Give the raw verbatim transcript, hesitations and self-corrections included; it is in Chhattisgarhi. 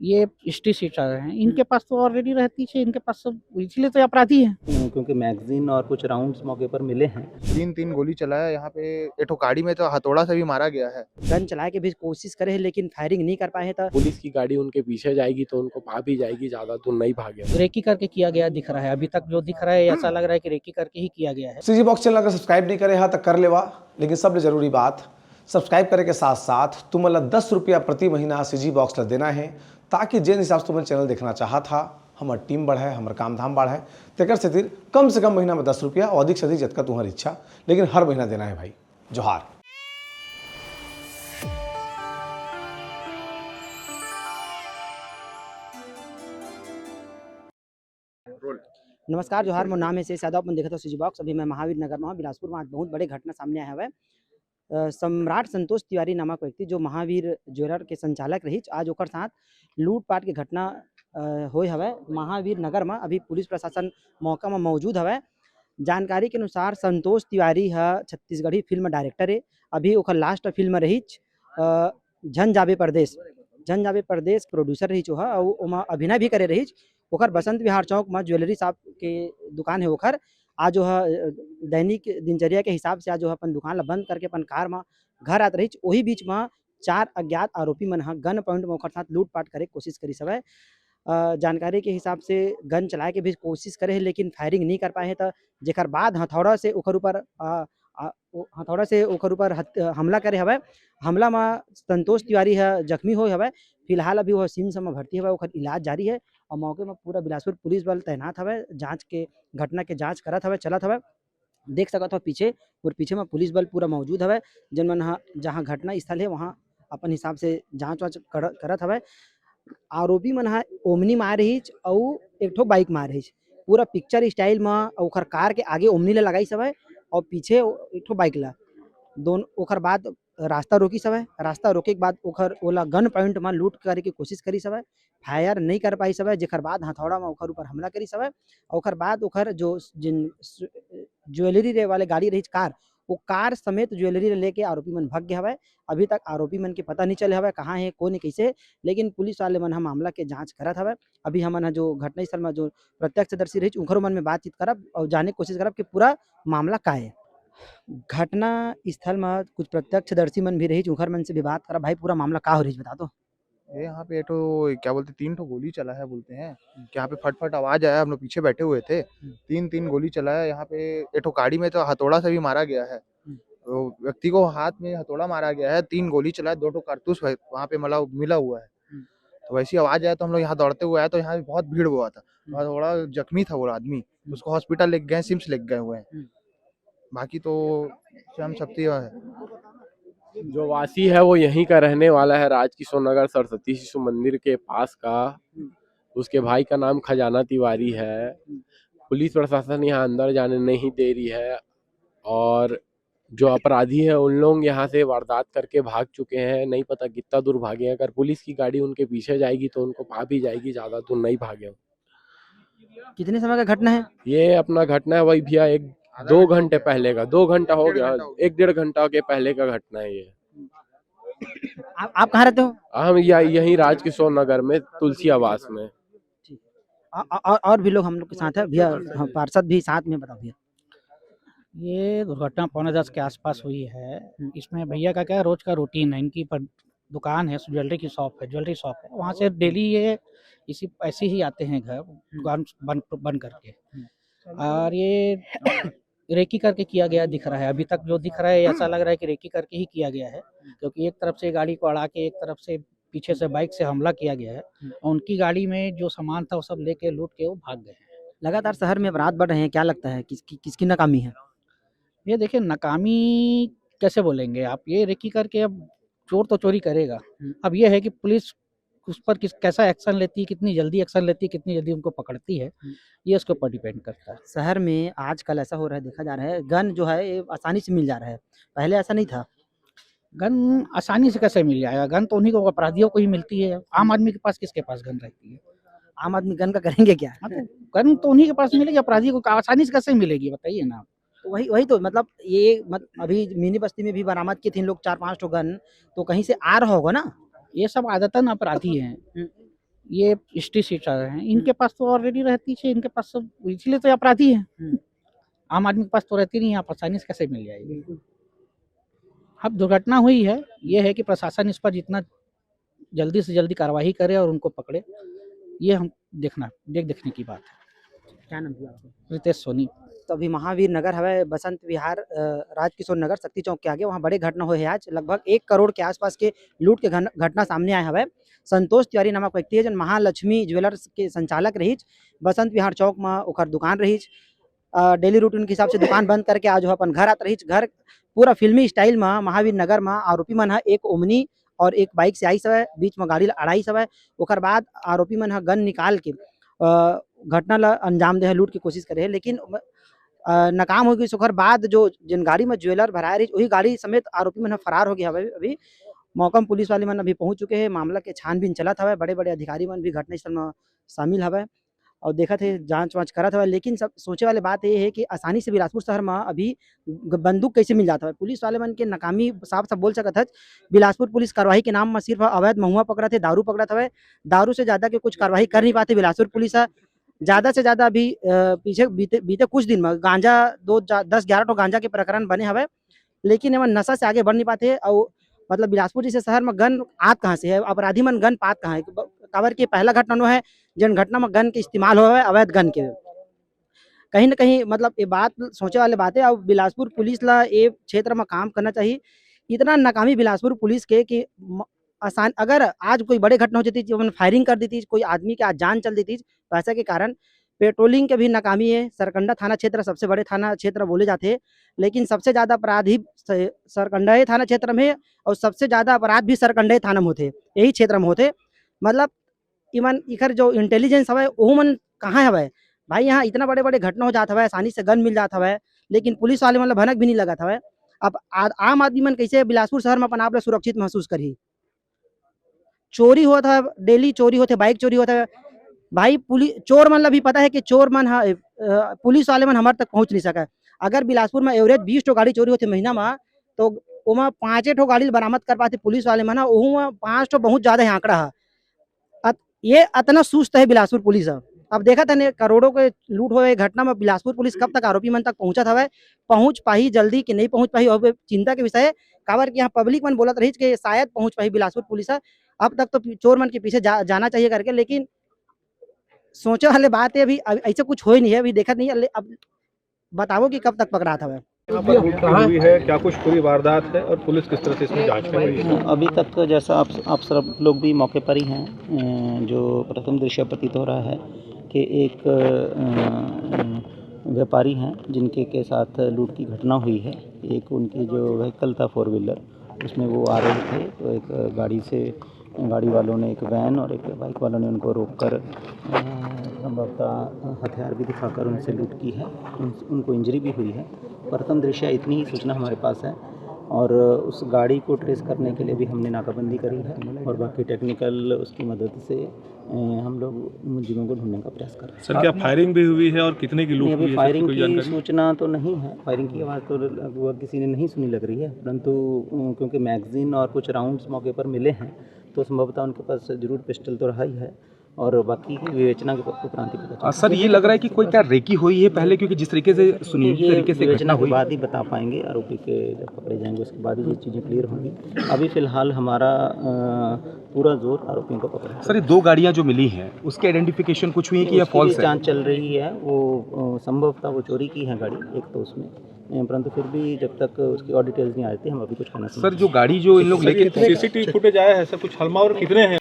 ये हिस्ट्री शीटर हैं, इनके पास तो ऑलरेडी रहती है, इनके पास सब, इसीलिए तो ये अपराधी हैं। क्योंकि मैगजीन और कुछ राउंड्स मौके पर मिले हैं। तीन तीन गोली चलाया यहाँ पे। एक ठो गाड़ी में तो हथौड़ा से भी मारा गया है। गन चलाए के भी कोशिश करे हैं, लेकिन फायरिंग नहीं कर पाए हैं। तो पुलिस की गाड़ी उनके पीछे जाएगी तो उनको पा भी जाएगी, ज़्यादा दूर नहीं भागे। रेकी करके किया गया दिख रहा है, अभी तक जो दिख रहा है, ऐसा लग रहा है कि रेकी करके ही किया गया है। सीजी बॉक्स चैनल अगर सब्सक्राइब नहीं करे हा तो कर लेवा, लेकिन सबले जरूरी बात, सब्सक्राइब करे के साथ साथ तुमन ला दस रुपया प्रति महीना सीजी बॉक्स ला देना है, ताकि जेन हिसाब से तुमन चैनल देखना चाहत हा, हमर टीम बढ़े, हमर काम धाम बढ़े। तेकर सेतिर कम से कम महीना में दस रुपया और अधिक से अधिक जतका तुम्हारी इच्छा, लेकिन हर महीना देना है भाई। जोहार। नमस्कार, जोहार, मोर नाम है शेष यादव, अपन देखत हो सीजी बॉक्स। अभी मैं महावीर नगर में हूँ, बिलासपुर में आज बहुत बड़े घटना सामने आया हवे। अ, सम्राट संतोष तिवारी नामक व्यक्ति, जो महावीर ज्वेलर के संचालक रहिच, आज ओकर साथ लूटपाट के घटना, अ, होय हवय महावीर नगर में। अभी पुलिस प्रशासन मौका में मौजूद हवय। जानकारी के अनुसार, संतोष तिवारी ह छत्तीसगढ़ी फिल्म डायरेक्टर ए। अभी ओकर लास्ट फिल्म रहिच, अ, झन जाबे परदेस। झन जाबे परदेस प्रोड्यूसर रहिच ओह, अउ ओमा अभिनय भी करे रहिच। ओकर बसंत विहार चौक म ज्वेलरी शॉप के दुकान हे ओखर। आज ओह, अ, दैनिक दिनचर्या के हिसाब से आज ओह अपन दुकान ल बंद करके अपन कार म घर आत रहिच। ओही बीच म चार अज्ञात आरोपी मन ह गन पॉइंट म ओखर साथ लूटपाट करे के कोशिश करिस हवय। अ, जानकारी के हिसाब से गन चलाए के भी कोशिश करे हे, लेकिन फायरिंग नहीं कर पाए हे, त जेकर बाद हथौड़ा से ओखर ऊपर, अ, अ, ओ-, हथौड़ा से ओखर ऊपर हत-, हमला करे हवय। हमला म संतोष तिवारी ह जख्मी होय हवय। फिलहाल अभी वो सिम्स म भर्ती हवय, ओखर इलाज जारी हे। और मौके म पूरा बिलासपुर पुलिस बल तैनात हवय, जांच के, घटना के जांच करत हवय, चलत हवय। देख सकत हो पीछे, और पीछे म पुलिस बल पूरा मौजूद हवय, जेन मन ह, जहां घटना स्थल हे, वहां अपन हिसाब से जांच वाच कर-, करत हवय। आरोपी मन ह ओमनी मार रहिच अउ एक ठो बाइक मार रहिच। पूरा पिक्चर स्टाइल म ओखर कार के आगे ओमनी ल लगाइस हवय अउ पीछे ओ-, एक ठो बाइक ल। दोन-, ओखर बाद रास्ता रोकिस हवय। रास्ता रोके के बाद ओखर, ओला गन पॉइंट म लूट करे के कोशिश करिस हवय। फायर नइ कर पाइस हवय, जेखर बाद हथौड़ा म ओखर ऊपर हमला करिस हवय। अउ ओखर बाद ओखर जो स-, जिन स-, ज्वेलरी रे वाले गाड़ी रहिच कार, वो कार समेत ज्वेलरी ल लेके आरोपी मन भग गे हवय। अभी तक आरोपी मन के पता नइ चले हवय, कहाँ हे, कोन हे, कइसे हे, लेकिन पुलिस वाले मन ह मामला के जांच करत हवय। अभी हमन ह जो घटनास्थल म जो प्रत्यक्षदर्शी रहिच, उंखरो मन में बातचीत करब अउ जाने के कोशिश करब कि पूरा मामला का हे। घटना स्थल म कुछ प्रत्यक्षदर्शी मन भी रहिच, उंखर मन से भी बात करब। भाई, पूरा मामला का हो रहिच, बता तो। ये यहाँ पे एक ठो, क्या बोलते, तीन ठो गोली चला है बोलते हैं। यहाँ पे फटफट आवाज आया, हम लोग पीछे बैठे हुए थे। तीन तीन गोली चला है यहाँ पे। एक ठो गाड़ी में तो हथौड़ा से भी मारा गया है। तो व्यक्ति को हाथ में हथौड़ा मारा गया है, तीन गोली चला है, दो ठो कारतूस वह-, वहाँ पे मला मिला हुआ है। तो वैसी आवाज आया तो हम लोग यहाँ दौड़ते हुए आए, तो यहाँ पे बहुत भीड़ हुआ था। वहाँ थोड़ा जख्मी था वो आदमी, उसको हॉस्पिटल लेके गए, सिम्स लेके गए हुए हैं। बाकी तो स्वयं शक्ति है। जो वासी है वो यहीं का रहने वाला है, राजकिशोर नगर सरस्वती शिशु मंदिर के पास का। उसके भाई का नाम खजाना तिवारी है। पुलिस प्रशासन यहाँ अंदर जाने नहीं दे रही है और जो अपराधी है उन लोग यहाँ से वारदात करके भाग चुके हैं। नहीं पता कितना दूर भागे हैं। अगर पुलिस की गाड़ी उनके पीछे जाएगी तो उनको पा भी जाएगी, ज़्यादा दूर नहीं भागे। कितने समय का घटना है? ये अपना घटना है वही भैया, एक दो घंटे पहले का, दो घंटा हो गया, एक डेढ़ घंटा के पहले का घटना है ये। आप, आप कहाँ रहते हो? हम या-, यहीं राजकिशोर नगर में तुलसी आवास में। आ, आ, और, और भी लोग हम लोग के साथ है भैया, हाँ, पार्षद भी साथ में, बताओ भैया। ये दुर्घटना पौने दस के आसपास हुई है। इसमें भैया का क्या है, रोज का रूटीन है इनकी, पर दुकान है, ज्वेलरी की शॉप है, ज्वेलरी शॉप है, वहाँ से डेली ये इसी, ऐसे ही आते हैं घर, दुकान बंद, बंद करके। और ये रेकी करके किया गया दिख रहा है, अभी तक जो दिख रहा है, ऐसा लग रहा है कि रेकी करके ही किया गया है, क्योंकि एक तरफ से गाड़ी को अड़ा के एक तरफ से पीछे से बाइक से हमला किया गया है। और उनकी गाड़ी में जो सामान था, वो सब लेके, लूट के वो भाग गए हैं। लगातार शहर में अपराध बढ़ रहे हैं, क्या लगता है किसकी, किसकी नाकामी है? ये देखिए, नाकामी कैसे बोलेंगे आप, ये रेकी करके अब चोर तो चोरी करेगा। अब ये है कि पुलिस उस पर किस, कैसा एक्शन लेती है, कितनी जल्दी एक्शन लेती है, कितनी जल्दी उनको पकड़ती है, ये उसके ऊपर डिपेंड करता है। शहर में आजकल ऐसा हो रहा है, देखा जा रहा है, गन जो है, ये आसानी से मिल जा रहा है, पहले ऐसा नहीं था। गन आसानी से कैसे मिल जाएगा? गन तो उन्हीं को, अपराधियों को ही मिलती है। आम आदमी के पास, किसके पास गन रहती है? आम आदमी गन का करेंगे क्या? हाँ, तो गन तो उन्हीं के पास मिलेगी, अपराधी को आसानी से कैसे मिलेगी, बताइए ना। तो वही, वही तो, मतलब, ये मत-, अभी मिनी बस्ती में भी बरामद किए थे इन लोग चार पांच ठो गन, तो कहीं से आ रहा होगा ना। ये सब आदतन अपराधी हैं। ये हिस्ट्री शीटर हैं, इनके पास तो ऑलरेडी रहती है, इनके पास सब, इसीलिए तो ये अपराधी हैं। हम्म। आम आदमी के पास तो रहती नहीं है, आप आसानी से कैसे मिल जाएगी? बिल्कुल। अब दुर्घटना हुई है, ये है कि प्रशासन इस पर जितना जल्दी से जल्दी कार्रवाई करे और उनको पकड़े, ये हम देखना, देख देखने की बात है। क्या नाम भैया आपका? रितेश सोनी। तो अभी महावीर नगर हवय, बसंत विहार, अ, राजकिशोर नगर, शक्ति चौक के आगे, वहाँ बड़े घटना होए हे आज। लगभग एक करोड़ के आसपास के लूट के घन-, घटना सामने आए हवय। संतोष तिवारी नामक व्यक्ति हे, जन महालक्ष्मी ज्वेलर्स के संचालक रहिस, बसंत विहार चौक म ओकर दुकान रहिस। अ, डेली रूटीन के हिसाब से दुकान बंद करके आज वो अपन घर आत रहिस। घर पूरा फिल्मी स्टाइल म महावीर नगर म आरोपी मन ह एक ओमनी और एक बाइक से आइस हवय, बीच म गाड़ी ल अड़ाइस हवय। ओकर बाद आरोपी मन ह गन निकाल के, अ, घटना ल अंजाम दे हे, लूट के कोशिश करे हे, लेकिन, अ, नाकाम हो गिस। ओकर बाद जो, जेन गाड़ी म ज्वेलर भराए रहिस, वही गाड़ी समेत आरोपी मन ह फरार हो गे हवय। अभी मौका म पुलिस वाले मन अभी पहुंच चुके हे, मामला के छानबीन चलत हवय, बड़े-बड़े अधिकारी मन भी घटनास्थल म शामिल हवय और देखत हे, जांच-वांच करत हवय। लेकिन सब सोचे वाले बात ये हे कि आसानी से बिलासपुर शहर म अभी ग-, बंदूक कैसे मिल जात हवय। पुलिस वाले मन के नाकामी साफ-साफ बोल सकत हच। बिलासपुर पुलिस कार्रवाई के नाम म सिर्फ अवैध महुआ पकड़त हे, दारू पकड़त हवय। दारू से ज्यादा के कुछ कार्रवाई कर नहीं पाते बिलासपुर पुलिस ह। ज्यादा से ज्यादा अभी, अ, पीछे बीते, बीते कुछ दिन म गांजा दो जा-, दस ग्यारह ठो गांजा के प्रकरण बने हवय, लेकिन एमन नशा से आगे बढ़ नहीं पाते। अउ मतलब बिलासपुर जैसे शहर म गन आत कहाँ से हे, अपराधी मन गन पात कहाँ हे? ब-, काबर के पहला घटना नो हे, जेन घटना म गन के इस्तेमाल होवे, अवैध गन के। कहीं न कहीं मतलब ये बात सोचे वाले बात हे। अउ बिलासपुर पुलिस ला ये क्षेत्र म काम करना चाहिए। इतना नाकामी बिलासपुर पुलिस के कि म-, आसान, अगर आज कोई बड़े घटना हो जाती, जो फायरिंग कर देती, कोई आदमी के आज जान चल देती, पैसा के कारण पेट्रोलिंग के भी नाकामी हे। सरकंडा थाना क्षेत्र सबसे बड़े थाना क्षेत्र बोले जाते, लेकिन सबसे ज्यादा अपराध ही स-, सरकंडा थाना क्षेत्र में हे और सबसे ज्यादा अपराध भी सरकंडा थाना में होते, यही क्षेत्र में होते। मतलब इमन इखर जो इंटेलिजेंस हवय, ओहू मन कहाँ हवय? भाई, यहाँ इतना बड़े-बड़े घटना हो जात हवय, आसानी से गन मिल जात हवय, लेकिन पुलिस वाले मन ल भनक भी नहीं लगत हवय। अब आ-, आम आदमी मन कैसे बिलासपुर शहर में अपन आप ल सुरक्षित महसूस करही? चोरी होत हवय, डेली चोरी होत हे, बाइक चोरी होत हवय। भाई, पुलिस, चोर मन ल भी पता हे कि चोर मन ह, अ, पुलिस वाले मन हमर तक पहुँच नहीं सकय। अगर बिलासपुर में एवरेज बीस ठो गाड़ी चोरी होथे महीना में, तो ओमा पाँचे ठो गाड़ी ल बरामद कर पाथे पुलिस वाले मन ह, ओहू में पाँच ठो बहुत ज्यादा हे आंकड़ा ह। अत-, ये अतना सुस्त हे बिलासपुर पुलिस ह। अब देखत हन, करोड़ों के लूट होए घटना में बिलासपुर पुलिस कब तक आरोपी मन तक पहुंचत हवय, पहुंच पाही जल्दी कि नहीं पहुंच पाही, अब चिंता के विषय हे। काबर कि यहाँ पब्लिक मन बोलत रहिस कि शायद पहुंच पाही बिलासपुर पुलिस ह, अब तक तो पी-, चोर मन के पीछे जा-, जाना चाहिए करके, लेकिन सोचे वाले बात हे, अभी, अभी ऐसे कुछ होए नहीं हे, अभी देखत नहीं हे, ले-, अब बताओ कि कब तक पकड़ात हवय। यहाँ पर लूट की हुई है, क्या कुछ पूरी वारदात है और पुलिस किस तरह से इसमें जांच कर रही है? अभी तक तो जैसा आप, आप सब लोग भी मौके पर ही हैं, अ, जो प्रथम दृश्य प्रतीत हो रहा है कि एक, अ, व्यापारी हैं जिनके के साथ लूट की घटना हुई है। एक उनकी जो व्हीकल था फोर व्हीलर, उसमें वो आ रहे थे, तो एक गाड़ी से, गाड़ी वालों ने, एक वैन और एक बाइक वालों ने उनको रोककर, अ, संभवतः हथियार भी दिखाकर उनसे लूट की है, उन, उनको इंजरी भी हुई है। प्रथम दृष्टया इतनी ही सूचना हमारे पास है और उस गाड़ी को ट्रेस करने के लिए भी हमने नाकाबंदी करी है और बाकी टेक्निकल उसकी मदद से, अ, हम लोग मुलजिमों को ढूंढने का प्रयास कर रहे हैं। सर, क्या फायरिंग भी हुई है और कितने की लूट नहीं, अभी हुई है, सर, फायरिंग कोई की जानकारी? सूचना तो नहीं है, फायरिंग की आवाज़ तो लगभग किसी ने नहीं सुनी लग रही है, परंतु, अ, क्योंकि मैगजीन और कुछ राउंड्स मौके पर मिले हैं, तो संभवतः उनके पास जरूर पिस्टल तो रहा ही है और बाकी की विवेचना के उपरांत ही पता चलेगा। आ, सर, ये लग रहा है कि कोई क्या रेकी हुई है पहले, क्योंकि जिस तरीके से सुनियोजित ये तरीके से विवेचना घटना के हुई। बाद ही बता पाएंगे, आरोपी के जब पकड़े जाएंगे उसके बाद ही ये चीज़ें क्लियर होंगी। अभी फिलहाल हमारा, अ, पूरा जोर आरोपियों को पकड़ने पर। सर, ये दो गाड़ियां जो मिली हैं, उसकी आइडेंटिफिकेशन कुछ हुई है कि या उसकी भी फॉल्स है? जांच चल रही है। वो, अ, संभवतः वो चोरी की है गाड़ी, एक तो उसमें, अ, परंतु फिर भी जब तक उसकी और डिटेल्स नहीं आ जाती, हम अभी कुछ कहना सर, नहीं। जो गाड़ी जो इन लोग सर, लेके कितने सीसीटीवी फुटेज आया है सर, कुछ हलमा और कितने हैं?